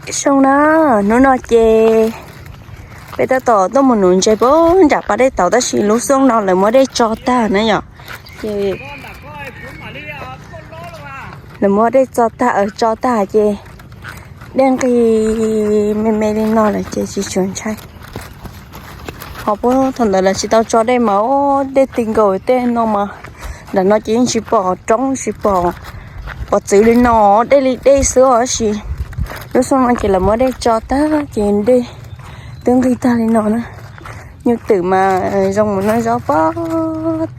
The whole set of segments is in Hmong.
Zoo na, hnub no ces peb tab tom tuaj mus nuv ntses puag nram pas dej tauv tab sis lub xyoo no lawv muab dej tso tag na yom. Ces lawv muab dej tso tag, tso tag ces dej nqig me me li no lawm ces tsis tshua ntshai. Ho puag thaum ntawd lawv tsis tau tso dej mas dej ti nkaus tej no mas, nram no ces yeej tsis pom roob tsis pom, pom txwv li no, dej li dej xwb os. Tab sis lub xyoo no ces lawv muab dej tso tag ces dej twb nqig tag li no na. Nyuj twm mas zoo mus noj zaub puag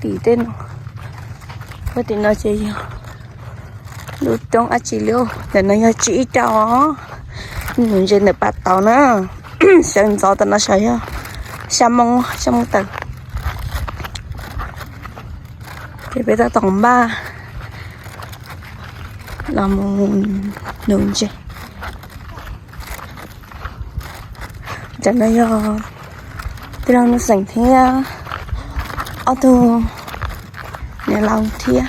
tim tej no, puag tim no ces yog lub roob dab tsi li. Ntawm no yog tsib rau os, nuv ntses ntawm pas tauv na. Sawv ntxov tam no sawv yog xya moo, xya moo tawm. Ces peb tab tom npaj los mus nuv ntses. Tam no yog tij laug Nuj Xeem thiab ob tug niam laus thiab.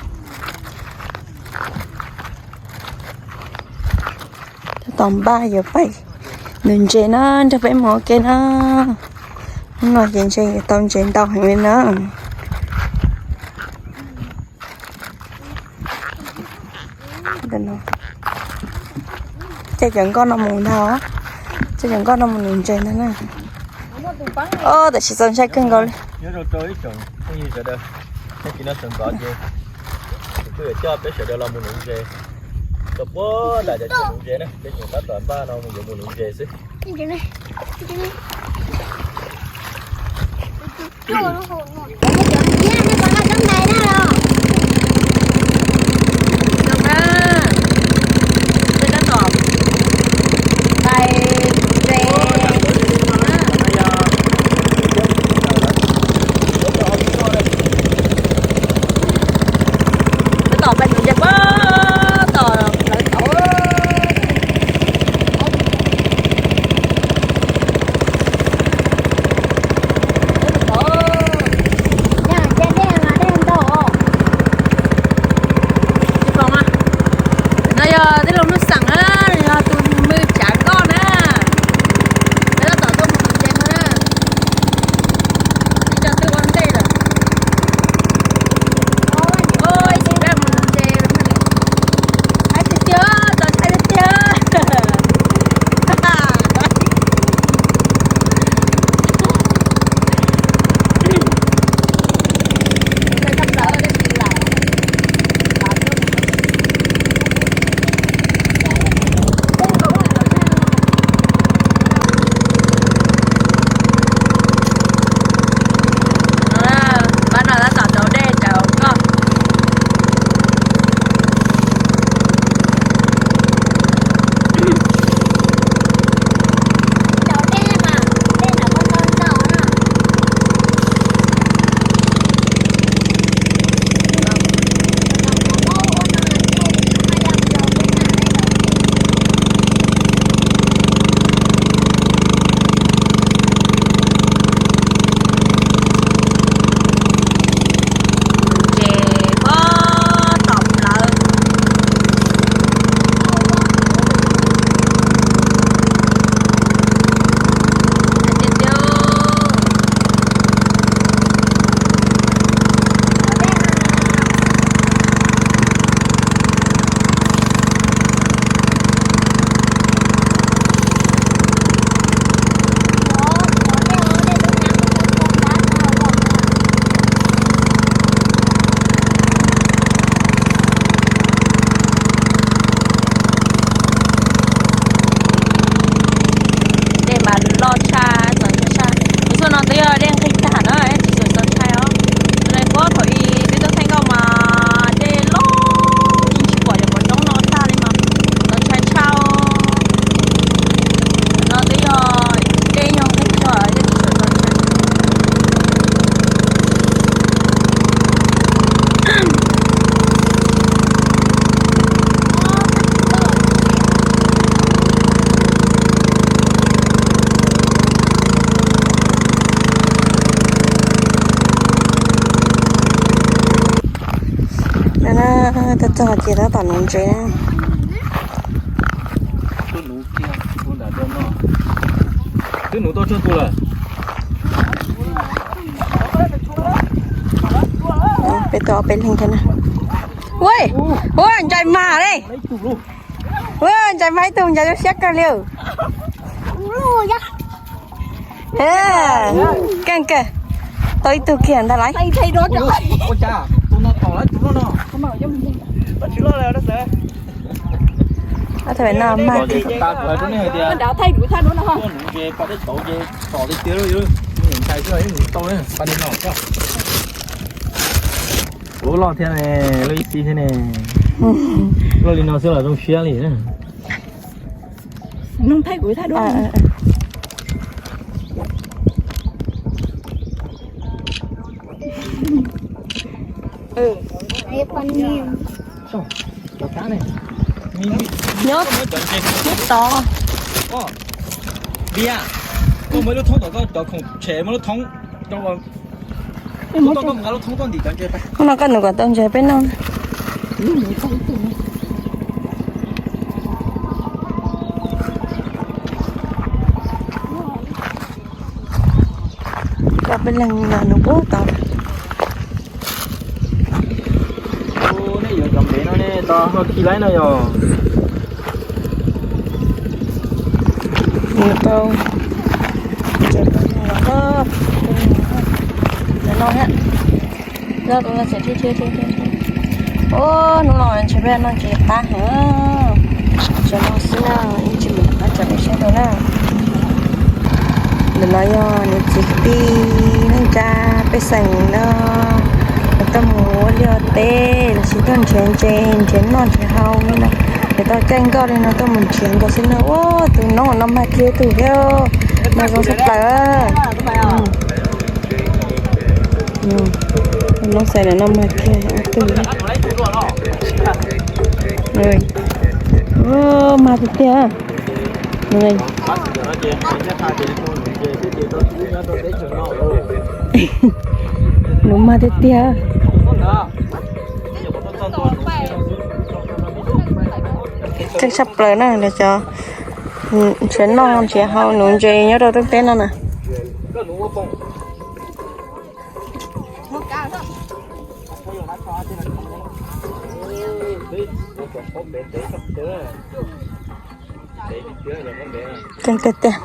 Tab tom npaj yuav pais nuv ntses na, nrog peb mus ua ke na. Hnub no ces ntshe yuav tau ntses ntau heev li na. Caij cov nkoj no mus ntag, caij cov nkoj no mus nuv ntses ntag na. Tam sim txaus ntshai kawg nkaus li. Kuv yuav coj peb sawv daws los mus nuv ntses rau puag nram cov chaw nuv ntses na, peb tseem tab tom npaj no mus yuav mus nuv ntses xwb. No yog tij laug Nuj Xeem na, yog tus mws tsav nkoj na. Peb tab tom tuaj mus nuv ntses no na. Ib co twb ua ntej lawm. Ib chim peb mus nuv ntses. Haib tiag tiag, txaus ntshai tiag tiag. Pab no tab tom rau dej tsaws hauv nkoj. Ces puag tom plawv. Dej mas loj tshaj, txaus ntshai tshaj. Lub xyoo no twb yog dej nqig tag na, tsis txaus ntshai os. Tus ne puag thaum ub peb tuaj thaij nkauj mas dej loj, yeej tsis pom cov pob roob no tag li mas txaus ntshai tshaj. No twb yog dej yog nqig tag, dej tsis txaus ntshai. Tag txog ces tab tom nuv ntses na. Twb nuv tau tsawg tus lawm? Peb tau ob peb leeg thiab na. Ua, ua ntsais mas li. Ua ntsais mas ib tug ntsais zoo siab kawg li. Keej kawg, tau ib tug kiag ntag lauj. Ua cas tus no thaum lawv tus loj no. Thaum no mas kuv hais rau nej hais tias tuaj nuv ntses pom tej tauv ces tom tiag tiag li, ntshai xwb mus tau pa li no. Ua loj thiab ne, loj ib txhis thiab ne. Loj li no xwb los zoo siab li na. Nyob tod. Hnub no koj nws kom tau ntses peb noj. Cov peb leeg los nws pub tod. Nej yuav cov ntev no ne, tau ho khi laib no yog. Nws tau ntses peb noj thiab. Ub, hnub no ntshe peb noj ntses qab heev. Ntses no xwb na, ib ntsis mus qab tsam peb saib rau na. Ntawm no yog niam txiv kwv tij neej tsa pej xeem no, lawv tuaj mus ua liaj ua teb los sis tuaj nrhiav ntses, nrhiav noj nrhiav haus li no. Lawv tau caij nkoj li no tuaj mus nrhiav nkaus xwb na. Ua tus noob no mag kiag tus thiab, mag zoo tshaj plaws. Noob xais no mag kiag ob tug. Mag tiag tiag. Nuv mag tiag tiag. Keej tshaj plaws na, lawv cov nrhiav noj nrhiav haus nuv ntses nyob rau teb teb no na. Keej tiag tiag.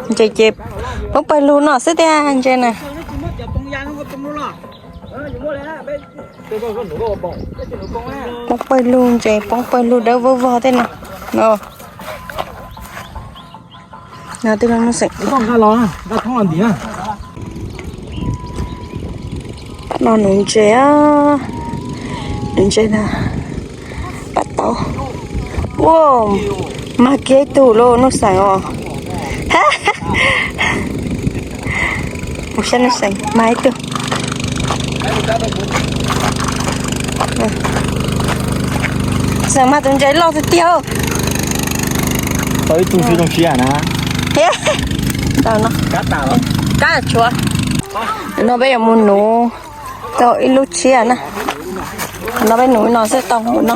Ntses ces poob pawg lug no xwb tiag ntses na. Poob pawg lug ntses, poob pawg lug dawb vog vog tej no. No twb los xeem. Pab no nuv ntses, nuv ntses na. Pab tau. Ua, mag kiag ib tug lauj, nuj xeem os. Mus saib nuj xeem mag ib tug. Xeem mag tus ntses loj tiag tiag. Tau ib tug tsis zoo siab na. Tau no. Kab tshuav. No peb yuav mus nuv tau ib lub tshiab na. No peb nuv no xwb tau mus no.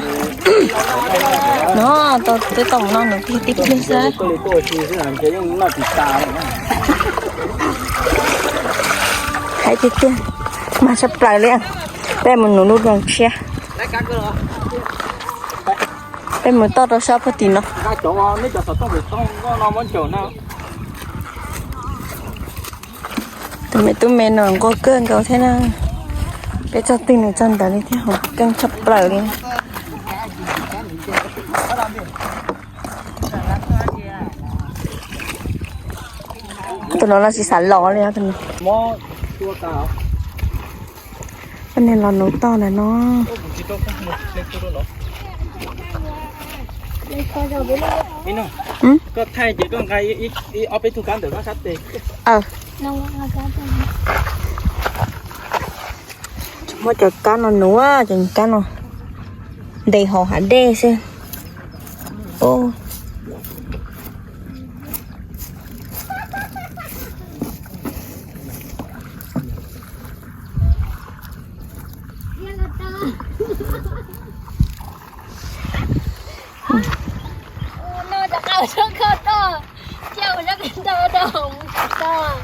No, twb tau mus no nuv tib pliag xwb. Hais tiag tiag, mag tshaj plaws li. Peb mus nuv lub dua tshiab. Peb mus toj rau sab puag tim no. Tus me tub me no nquag kawg nkaus thiab na. Peb txog twg nws txog ntawd li thiab, keej tshaj plaws li. Tus no los tsis xav los li tus no. Peb niag los nuv toj ntawm no. Muab cov kab no nuv, cov kab no ntes hauv hav dej xwb. Kho toj, cia ua zaj kab ntawd rau hauv toj.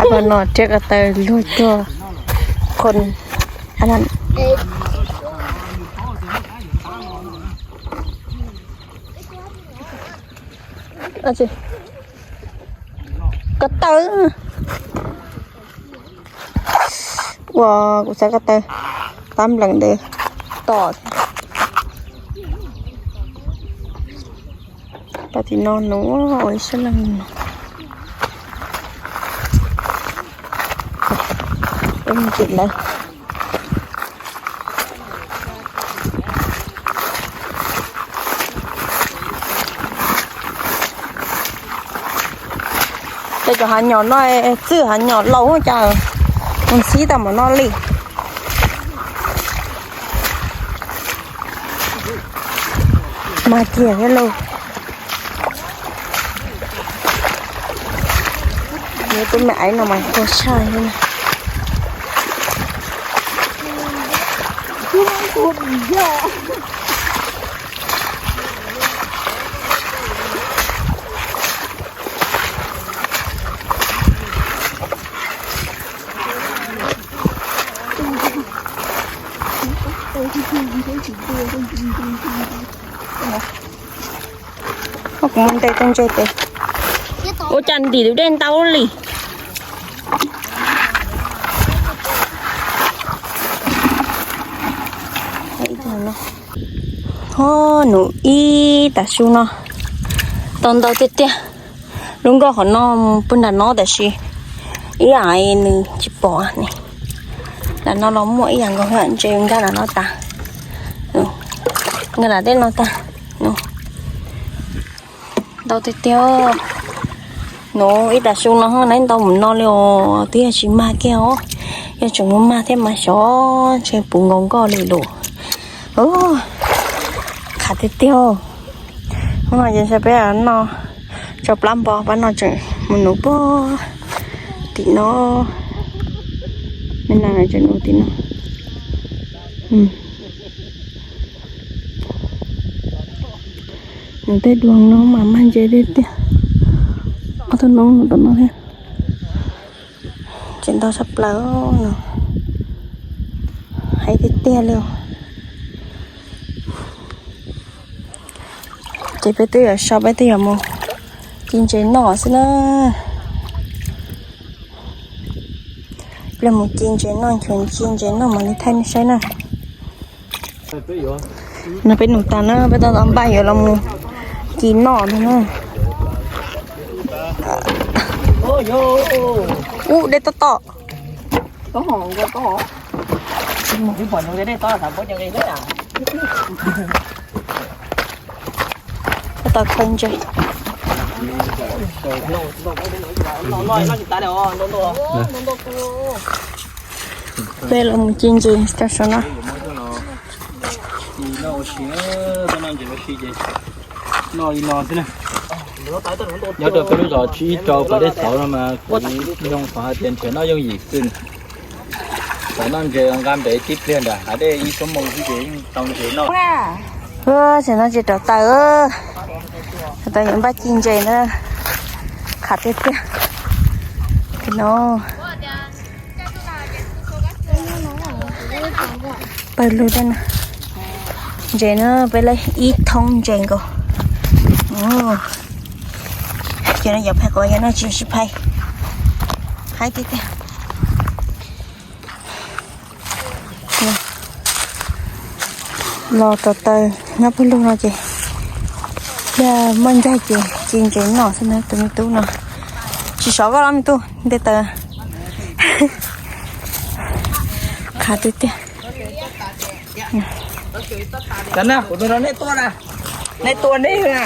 Ab, no thiab ko taw luag tuag qhov. Ko taw. Ua, kuv xav ko taw tab nplees ntawd tom. Pab tim no nws ua ib sab leej no. Ua mus tim lawv. Cov hav nyom no txwj hav nyom laus cas mus xib tau mam noj li. Mas kiag thiab lauj. Nws tus me aiv no mas kua tshaj li na. Kuv mus ntes tus ntses tes. Ua cas ntim tus dej ntau li. Ho, nws ib tag su no tau ntau tiag tiag. Lub nkoj qhov no mus puag nram no tab sis ib yam nws tsis pom ne. Nram no los muaj ib yam nkaus, ntses nkag nram no tas, nkag nram dej no tas. Ntau tiag tiag. Nws ib tag su no neb ntau mus no li os, twb yog tsis mag kiag os. Yog tseem mus mag thiab mas xyov ntshe puv nkaus nkoj li lawm. Khav tiag tiag. Hnub no ces ntshe peb noj tso plab npo, pab no tseem mus nuv puag tim no. Me nas tseem nuv tim no. Nws tej dua no mas mag ntses tiag tiag. Ob tug no tom no thiab. Tseem ntau tshaj plaws no. Heev tiag tiag li. Ces peb twb yuav so, peb twb yuav mus ci ntses noj xwb na. Peb mus ci ntses noj, nchuav ci ntses noj mam li thaij nej saib na. No peb num tas na, peb tau tau npaj yuav los mus ci noj no na. Ub, dej tob tom. Tau khaws ntses. Peb los mus ci ntses rau saum no. Nyob rau peb lub zos tsib rau pas dej txauv no mas kuv nyob qhov hais tias nrhiav noj yooj yim xwb. Xav noj ntses nqa npem tib pliag nram hav dej ib xuab moos xwb ces yeej tau ntses noj. Tam no tsis rau taws, rau taws yuav npaj ci ntses na. Khav tiag tiag. No pawg lug tej no. Ntses na, peb lawv ib thoob ntses nkaus. Ces no yuav phais quav, yog no tsis sib phais. Haib tiag tiag. Los rau taws nyob pawg lug no ces yog muaj ncaig ces ci ntses noj xwb na tus me tub no. Tsis sov koj los me tub, nte taws. Khav tiag tiag. Nej tua, nej tua nej.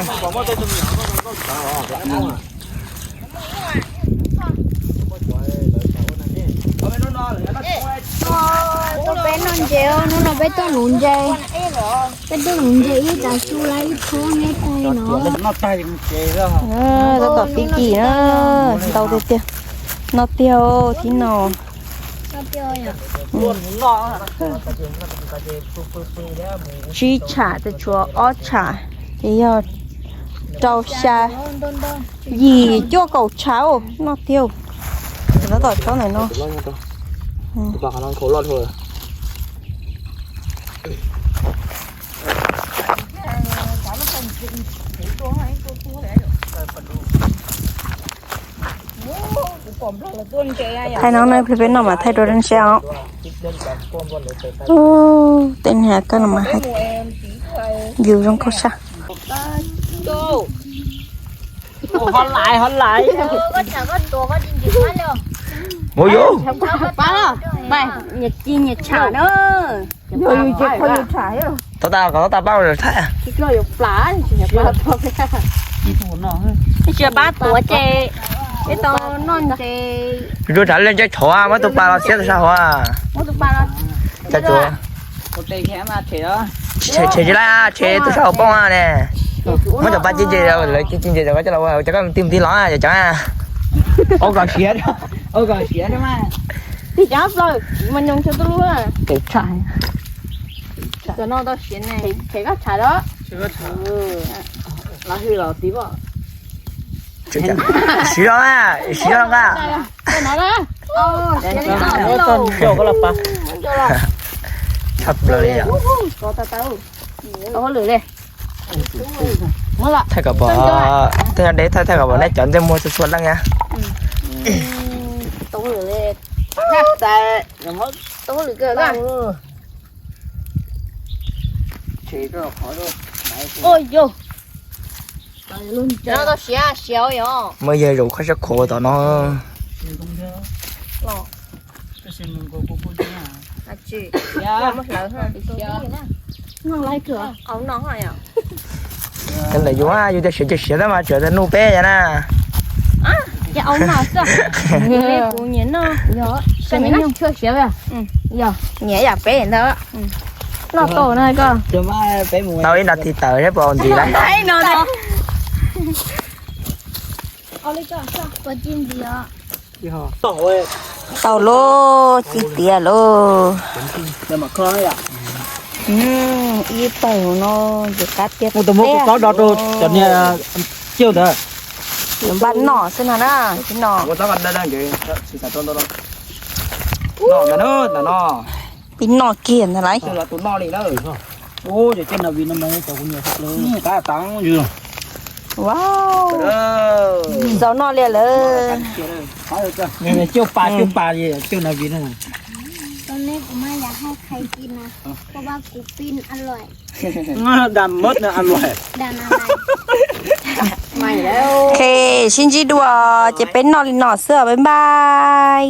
Peb noj ntses, hnub no peb tuaj nuv ntses. Peb tuaj nuv ntses ib tas su lawm ib thoob neb pais no. Tab tom pib ci na, ntau tiag tiag. Noj tiag, thib no. Tsib tsham ces tshuav ob tsham, ces yog rau xya, yim cuaj kaum tsham noj tiag. Tab tom tsob ntawm no. Thaij no na, peb noj mas thaij rau nej saib os. Tej niag koj no mas hais yus zoo nkauj saj. Mus yus. Nyias ci nyias tsham na. Thov tas kom thov tas pab thaij. Tsis pab tuav ces, es tau noj ces. Rua tshav leej cov chov muab tus pas los xiab tus sab hauv. Muab tus pas los. Tshem tsis laj, tshem tus sab hauv poob ne. Muab cov pas ci ntses, lawv ci ntses cov ko coj los ua cov ko tig mus tig los cov cov. Ua kom siav, ua kom siav mas. Tig cov plaws mas nyoos tsis tu lub. Cov no tau siav ne, tshem koj tshav los. Los hwj los tiv. Siv zog, siv zog nqa. Tshaj plaws li yom. Thaij kom pom, thaij, thaij kom pom nej cov ntsej muag txhua txhua leej na. Muaj yawg zaum kho siab khuav tom no. Ntawm yus, yus cov siav cov siav tab mas tseem nuj peb yom na. Nyiam yam peb ntawd. Noj tau na koj. Tau ib no tiv tawm seb puas ntxiv lawm. Tau lauj, ci tiav lauj. Ib tawm no ces qab tiag. Mus tus muab kuv txob do rau cov niag ciaj ntawd. Npaj noj xwb no na, pib noj. Pib noj kiag ntag lauj. Zaum noj li lawm. Ok, sib ntsib dua, ces peb noj li no xwb, bye bye.